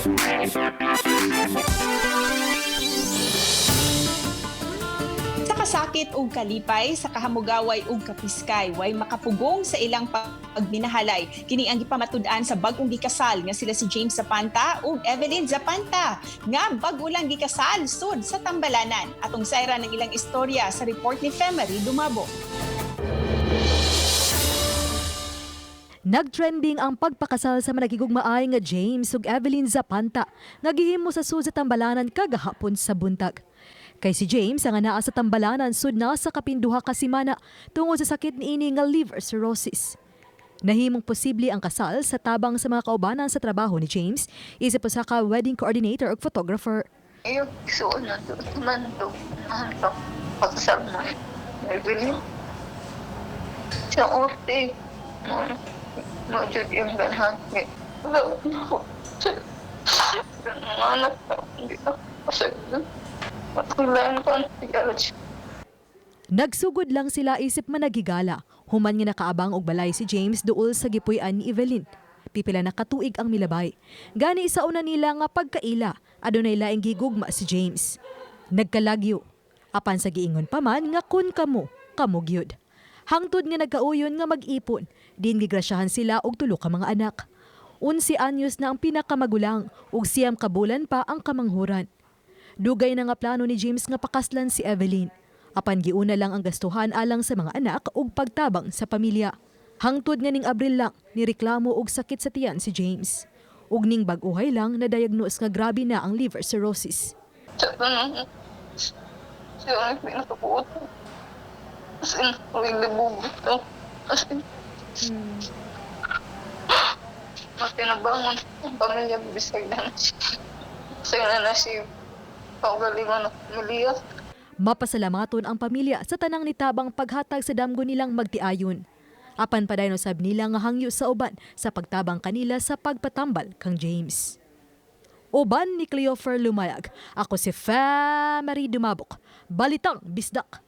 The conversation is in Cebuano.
Sa kasakit ug kalipay, sa kahamugaway ug kapiskay, way makapugong sa ilang pagminahalay. Kini ang gipamatud-an sa bag-ong gikasal nga sila si James Zapanta ug Evelyn Zapanta nga bag-o lang gikasal sud sa Tambalanan. Atong sayran ang ilang istorya sa report ni Femery Dumabo. Nagtrending ang pagpakasal sa managigugmaay nga James ug Evelyn Zapanta nga gihimo sa sud sa Tambalanan kagahapon sa buntag. Kay si James ang naa sa Tambalanan sud na sa kapinduha ka semana tungod sa sakit niini nga liver cirrhosis. Nahimong posible ang kasal sa tabang sa mga kaubanan sa trabaho ni James, isa pa sa ka wedding coordinator ug photographer. Iyo, suon na to, mando, mando, pagsal na, Evelyn. Sa ote, mo, mo jud yung ganahan. Wala ko, sa mga anak ko, hindi ako pasag. Matulan ko ang tigalas. Nagsugod lang sila isip managigala. Human nga nakaabang og balay si James duol sa gipuy-an ni Evelyn. Pipila na katuig ang milabay. Gani sa una nila nga pagkaila, adunay laing gigugma si James. Nagkalagyo. Apan sa giingon pa man nga kun kamo, kamo gyud. Hangtod nga nagkauyon nga mag-ipon, din gigrasyahan sila og tulo ka mga anak. 11 anyos na ang pinakamagulang ug 9 ka bulan pa ang kamanghuran. Dugay na nga plano ni James nga pakaslan si Evelyn. Apan giuna lang ang gastuhan alang sa mga anak ug pagtabang sa pamilya. Hangtod nga ning Abril lang nireklamo og sakit sa tiyan si James. Ug ning bag-uhay lang na-diagnose nga grabe na ang liver cirrhosis. Sa tanong, siya ang pinakabuot. As in, really bubuto. As in, matinabangon ang pamilya, bisag na na siya. Bisag na na siya. Kaugalingon ng pamilya. Mapasalamaton ang pamilya sa tanang nitabang paghatag sa damgo nilang magtiayon. Apan padayon usab nila nga hangyo sa uban sa pagtabang kanila sa pagpatambal kang James. Uban ni Cleofer Lumayag. Ako si Famary Dumabok. Balitang Bisdak.